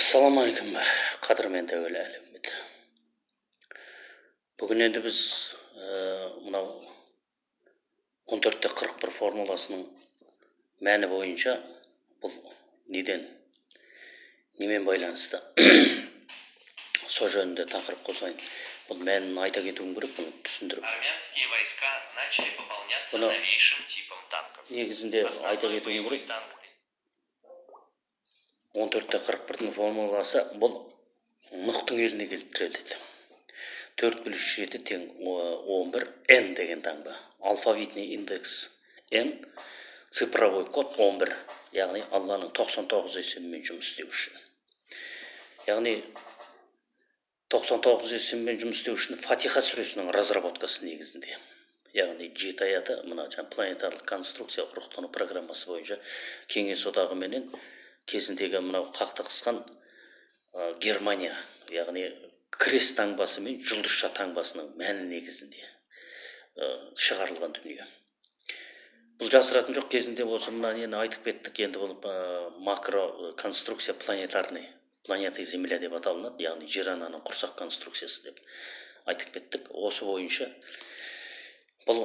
Ассалаумағалейкум, қадірменді әуелі әлеумет. Бүгін енді біз мынау 14-41 формуласының мәні бойынша бұл неден, немен байланысты, сол жөнінде тақырып қосайын. Бұл мәнін айта кетуім керек, бұны түсіндіріп. Армянские войска начали пополняться Бұны новейшим типом танков. негізінде айта Основной кетуім боевой керек. танк 14-41-дің формуласы бұл Нұхтың еліне келіп тіреледі. 4 плюс 7 тең 11, N деген таңба. Алфавитный индекс N, цифровой код 11, яғни Алланың 99 есімімен жұмыс істеу үшін. Яғни 99 есімімен жұмыс істеу үшін Фатиха сүресінің разработкасы негізінде. Яғни жеті аяты мына жаңа планетарлық конструкция рухтану программасы бойынша Кеңес Одағы менен кезіндегі мынау қақтығысқан Германия, яғни крест таңбасы мен жұлдызша таңбасының мәні негізінде шығарылған дүние. Бұл жасыратын жоқ, кезінде осы мына нені айтып кеттік. Енді бұл макро конструкция планетарный, планета Земля деп аталынады, яғни Жер ананың құрсақ конструкциясы деп айтып кеттік. Осы бойынша бұл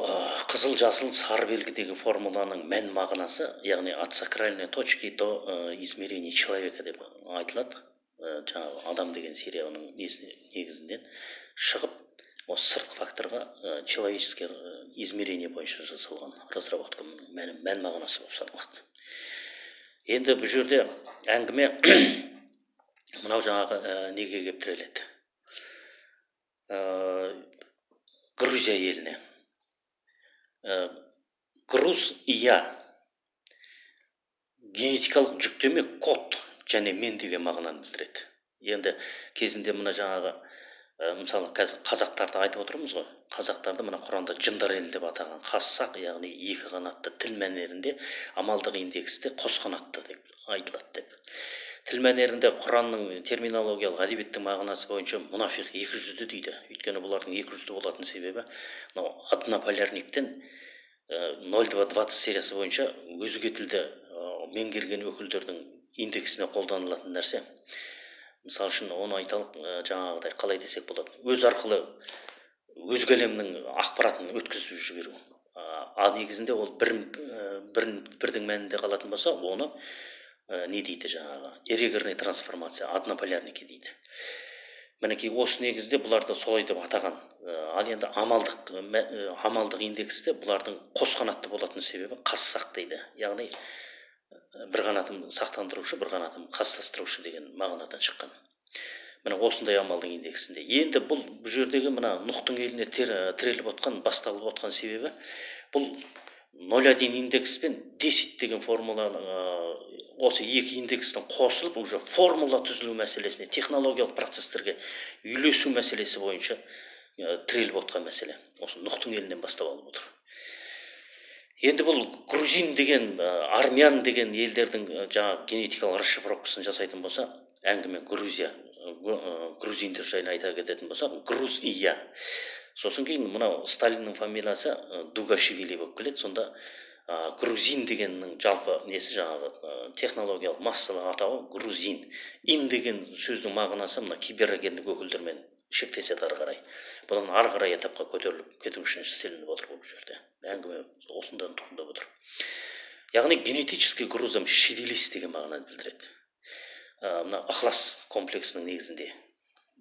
қызыл, жасыл, сары белгідегі формуланың мән мағынасы, яғни от сакральной точки до измерения человека деп айтылады. Жаңағы адам деген серияның несіне негізінен шығып, осы сыртқы факторға человеческий измерение бойынша жасалған разработканың мән мағынасы болып саналады. Енді бұл жерде әңгіме мынау жаңағы неге келіп тіреледі? Грузия еліне. Грузия генетикалық жүктеме, код және мен деген мағынаны білдіреді. Енді кезінде мына жаңағы мысалы, қазір қазақтарды айтып отырмыз ғой, қазақтарды мына Құранда жындар елі деп атаған қассақ, яғни екі қанатты, тіл мәнерінде амалдық индексте қос қанатты деп айтылады деп. Тіл мәнерінде Құранның терминологиялық әдебиеттің мағынасы бойынша мұнафиқ, екі жүзді дейді. Өйткені бұлардың екі жүзді болатын себебі мынау однополярниктен 0220 сериясы бойынша өзге тілді меңгерген өкілдердің индексіне қолданылатын нәрсе. Мысалы үшін, оны айталық, жаңағыдай қалай десек болады, өз арқылы өзге әлемнің ақпаратын өткізіп жіберу. Ал негізінде ол бір, бірдің мәнінде қалатын болса, оны не дейді, жаңағы эгрегорный трансформация однополярники дейді. Мінекей, осы негізде бұларды солай деп атаған. Ал енді амалдық индексте бұлардың қос қанатты болатын себебі қассақ дейді, яғни бір қанатым сақтандырушы, бір қанатым қастастырушы деген мағынадан шыққан. Міне, осындай амалдың индексінде. Енді бұл жердегі мына Нұхтың еліне тіреліп отқан, басталып отқан себебі бұл 0,1 индекс пен 10 деген формула, осы екі индекстің қосылып, уже формула түзілу мәселесіне, технологиялық процесстерге үйлесу мәселесі бойынша тіреліп отқан мәселе осы Нұхтың елінен бастап алып отыр. Енді бұл грузин деген, армян деген елдердің жаңағы генетикалық расшифровкасын жасайтын болса, әңгіме Грузия, грузиндер жайлы айта кететін болсақ, Грузия. Сосын кейін мынау Сталиннің фамилиясы Дугашвили болып келеді. Сонда грузин дегеннің жалпы несі, жаңағы технологиялық массалық атауы грузин. Ин деген сөздің мағынасы мына киберагенттік өкілдермен шектеседі. Ары қарай, бұдан ары қарай этапқа көтеріліп кету үшін істелініп отыр. Бұл жерде әңгіме осындан туындап отыр, яғни генетический грузом шевелись деген мағынаны білдіреді. Мына ықылас комплексінің негізінде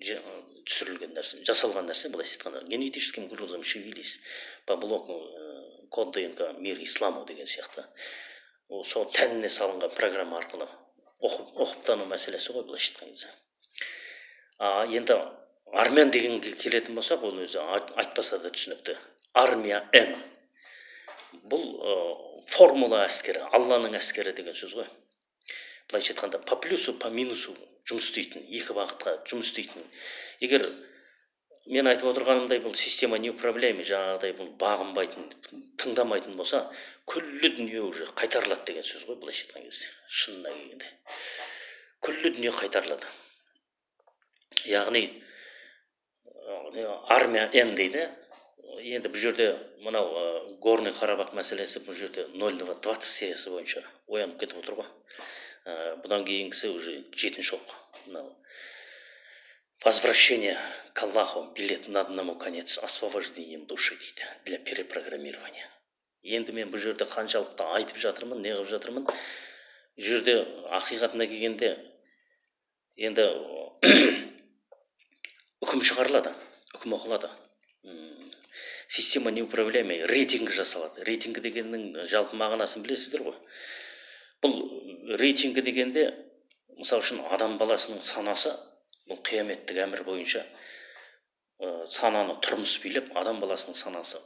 түсірілген нәрсе, жасалған нәрсе. Былайша айтқанда, генетическим грузом шевелись по блоку код ДНК мир исламу деген сияқты. Ол сол тәніне салынған программа арқылы оқып тану мәселесі ғой, былайша айтқан кезде. А енді армян дегенге келетін болсақ, ол өзі айтпаса да түсінікті. Армия Н бұл формула әскері, Алланың әскері деген сөз ғой. Былайша айтқанда, по плюсу, по минусу жұмыс істейтін, екі бағытқа жұмыс істейтін. Егер мен айтып отырғанымдай, бұл система неуправляемый, жаңағыдай бұл бағынбайтын, тыңдамайтын болса, күллі дүние уже қайтарылады деген сөз ғой. Былайша айтқан кезде, шынына келгенде, күллі дүние қайтарылады. Яғни армия Н дейді. Енді бұл жерде мынау Горный Қарабақ мәселесі бұл жерде 0220 сериясы бойынша оянып кетіп отыр ғой. Бұдан кейінгісі уже жетінші оқ. Мынау возвращение к Аллаху, билет на одному конец, освобождением души дейді, для перепрограммирования. Енді мен бұл жерде қаншалықты айтып жатырмын, не қылып жатырмын, бұл жерде ақиқатына келгенде енді үкім шығарылады, үкім оқылады. Система неуправляемая, рейтинг жасалады. Рейтинг дегеннің жалпы мағынасын білесіздер ғой. Бұл рейтингі дегенде, мысал үшін, адам баласының санасы, бұл қияметтік әмір бойынша сананы тұрмыс билеп, адам баласының санасы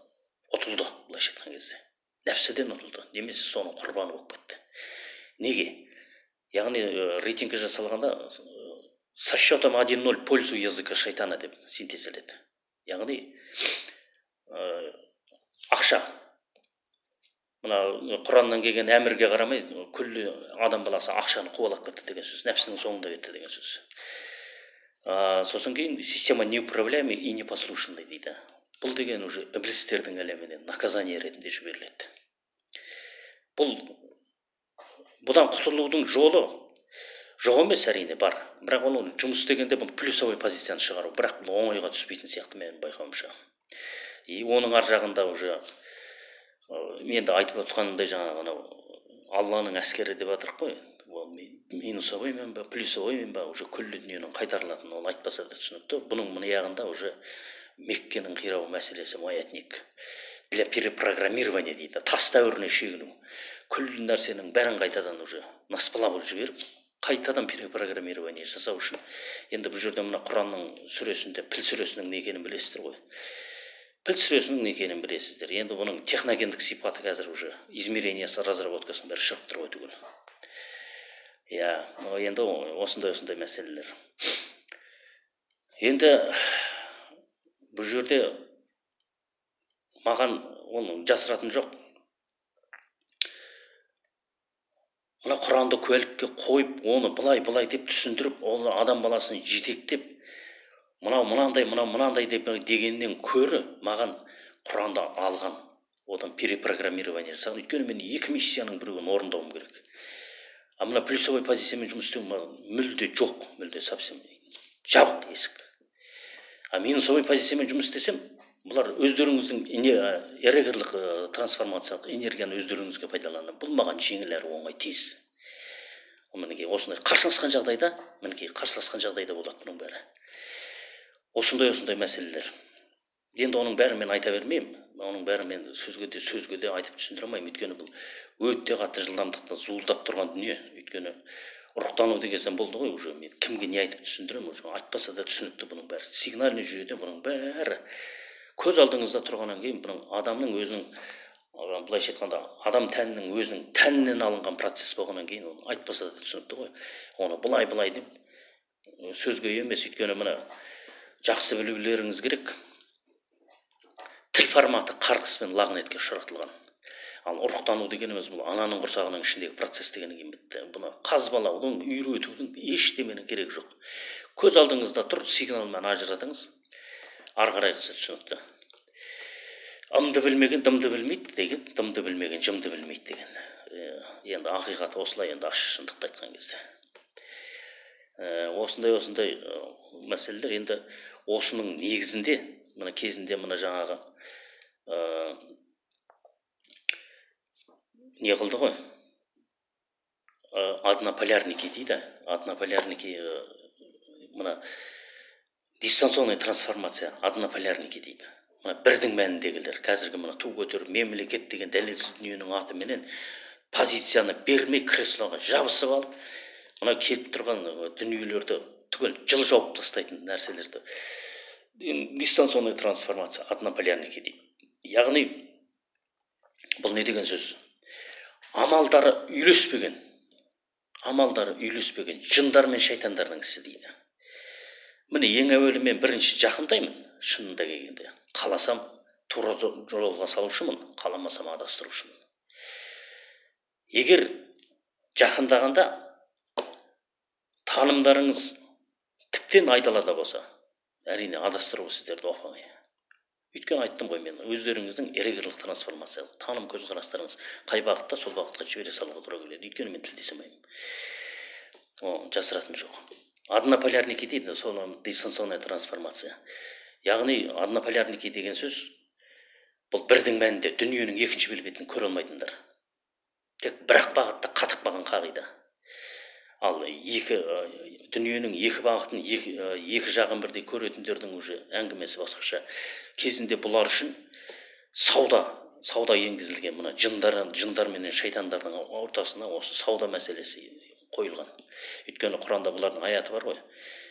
ұтылды, былайша айтқан кезде. Нәпсіден ұтылды, немесе соның құрбаны болып кетті. Неге? Яғни рейтингі жасалғанда со счетом 1-0 пользу языка шайтана деп синтезделеді. Яғни ақша, мына Құраннан келген әмірге қарамай, күллі адам баласы ақшаны қуалап кетті деген сөз, нәпсінің соңында кетті деген сөз. Сосын кейін система неуправляемый и непослушный дейді. Бұл деген уже іблістердің әлемінен наказание ретінде жіберіледі. Бұл бұдан құтылудың жолы жоқ емес, әрине бар, бірақ оны жұмыс істегенде бұл плюсовой позицияны шығару, бірақ бұл оңайға түспейтін сияқты менің байқауымша. И оның ар жағында уже енді айтып отқанымдай, жаңағы анау Алланың әскері деп жатырық қой, ол минусовоймен ба, плюсовоймен ба, уже күллі дүниенің қайтарылатынын ол айтпаса да түсінікті. Бұның мына жағында уже Меккенің қирау мәселесі, маятник для перепрограммирования дейді, тас дәуіріне шегіну, күллі нәрсенің бәрін қайтадан уже наспалап жіберіп, қайтадан перепрограммирование жасау үшін. Енді бұл жерде мына Құранның сүресінде Піл сүресінің не екенін білесіздер ғой, Піл сүресінің не екенін білесіздер. Енді бұның техногендік сипаты қазір уже измерениясы, разработкасының бәрі шығып тұр ғой түгел. Иә, енді осындай осындай мәселелер. Енді бұл жерде маған оны жасыратын жоқ. Мына Құранды куәлікке қойып, оны былай-былай деп түсіндіріп, оны адам баласын жетектеп, мынау мынандай, мынау мынандай деп дегеннен көрі маған Құранды алған, одан перепрограммирование жасаған. Өйткені мен екі миссияның біреуін орындауым керек. А мына плюсовой позициямен жұмыс істеу мүлде жоқ, мүлде совсем жабық есік. А минусовой позициямен жұмыс істесем, бұлар өздеріңіздің эгрегорлық трансформациялық энергияны өздеріңізге пайдаланып, бұл маған жеңіл әрі оңай тез. Мінекей осындай қарсыласқан жағдайда, мінекей қарсыласқан жағдайда болады бұның бәрі. Осындай осындай мәселелер. Енді оның бәрін мен айта бермеймін. Оның бәрін мен сөзге де айтып түсіндіре алмаймын. Өйткені бұл өте қатты жылдамдықта зуылдап тұрған дүние. Өйткені ұрықтану деген болды ғой уже. Мен кімге не айтып түсіндіремін, уже айтпаса да түсінікті бұның бәрі. Сигнальный жүйеде бұның бәрі көз алдыңызда тұрғаннан кейін бұның адамның өзінің, былайша айтқанда, адам тәнінің өзінің тәнінен алынған процесс болғаннан кейін оны айтпаса да түсінікті ғой. Оны былай-былай деп сөзге емес, өйткені мына жақсы білулеріңіз керек. Тіл форматы қарғыс пен лағнетке ұшыратылған. Ал ұрықтану дегеніміз бұл ананың құрсағының ішіндегі процесс дегеннен кейін бітті. Бұны қазбалаудың, үйретудің ештеменің керегі жоқ. Көз алдыңызда тұр, сигналмен ажыратыңыз. Ары қарайғысы түсінікті. Ымды білмеген дымды білмейді деген, дымды білмеген жымды білмейді деген. Енді ақиқаты осылай, енді ащы шындықты айтқан кезде. Осындай осындай мәселелер. Енді осының негізінде мына кезінде мына жаңағы не қылды ғой? Однополярники дейді. Однополярники мына дистанционная трансформация однополярники дейді. Мына бірдің мәніндегілер қазіргі мына ту көтеріп мемлекет деген дәлелсіз дүниенің атыменен позицияны бермей креслоға жабысып алып, мына келіп тұрған дүниелерді түгел жыл жауып тастайтын нәрселерді дистанционная трансформация однополярники дейді. Яғни бұл не деген сөз? Амалдары үйлеспеген, амалдары үйлеспеген жындар мен шайтандардың ісі дейді. Міне ең әуелі мен бірінші жақындаймын, шынында келгенде. Қаласам тура жолға салушымын, қаламасам адастырушымын. Егер жақындағанда танымдарыңыз тіптен айдалада болса, әрине адастыру сіздерді оп-оңай. Өйткені айттым ғой мен, өздеріңіздің эгрегорлық трансформациялық таным көзқарастарыңыз қай бағытта, сол бағытқа жібере салуға тура келеді. Өйткені мен тілдесе алмаймын. Ол жасыратын жоқ. Однополярники дейді, соны дистанционная трансформация. Яғни однополярники деген сөз бұл бірдің мәнінде дүниенің екінші бетін көре алмайтындар. Тек бір-ақ бағытта қатып қалған қағида. Ал екі дүниенің екі бағытын, екі жағын бірдей көретіндердің уже әңгімесі басқаша. Кезінде бұлар үшін сауда енгізілген. Мына жындар менен шайтандардың ортасына осы сауда мәселесі қойылған. Өйткені Құранда бұлардың аяты бар ғой.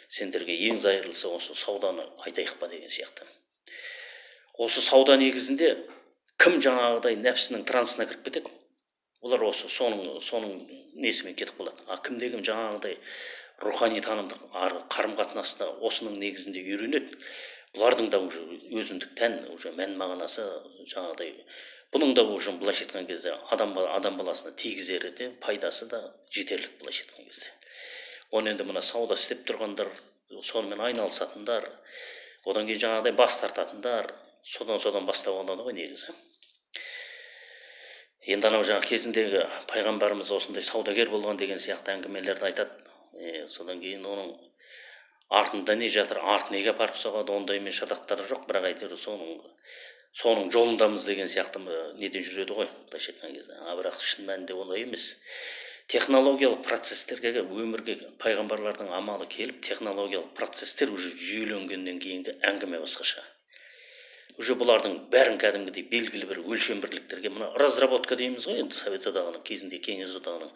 Сендерге ең зайырлысы осы сауданы айтайық па деген сияқты. Осы сауда негізінде кім жаңағыдай нәпсінің трансына кіріп кетеді, олар осы соның несімен кетіп қалады. А кімде кім жаңағыдай рухани танымдық қарым қатынаста осының негізінде үйренеді, бұлардың да уже өзіндік тән уже мән мағынасы жаңағыдай, бұның да уже былайша айтқан кезде адам баласына тигізері де пайдасы да жетерлік былайша айтқан кезде. Оны енді мына сауда істеп тұрғандар, сонымен айналысатындар, одан кейін жаңағыдай бас тартатындар, содан бастап алады ғой негізі. Енді анау жаңағы кезіндегі пайғамбарымыз осындай саудагер болған деген сияқты әңгімелерді айтады. Содан кейін оның артында не жатыр, арты неге апарып соғады, ондай емес шатақтары жоқ, бірақ әйтеуір соның жолындамыз деген сияқты неде жүреді ғой былайша айтқан кезде. А бірақ шын мәнінде олай емес. Технологиялық процестерге өмірге пайғамбарлардың амалы келіп, технологиялық процестер уже жүйеленгеннен кейінгі әңгіме басқаша. Уже бұлардың бәрін кәдімгідей белгілі бір өлшем бірліктерге, мына разработка дейміз ғой енді, Совет Одағының кезінде, Кеңес Одағының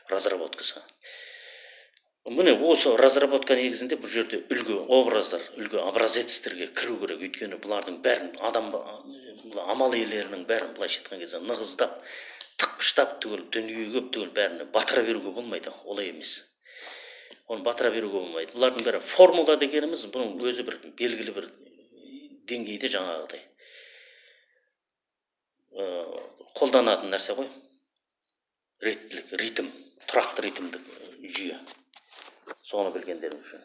разработкасы. Міне осы разработка негізінде бұл жерде үлгі образдар, үлгі образецтерге кіру керек. Өйткені бұлардың бәрін адам, амал иелерінің бәрін былайша айтқан кезде нығыздап, тықпыштап түгел, дүниеге түгел бәріне батыра беруге болмайды, олай емес. Оны батыра беруге болмайды. Бұлардың бәрі формула дегеніміз, бұның өзі бір белгілі бір деңгейде жаңағыдай қолданатын нәрсе ғой. Реттілік, ритм, тұрақты ритмдік жүйе. Соны білгендеріңіз үшін.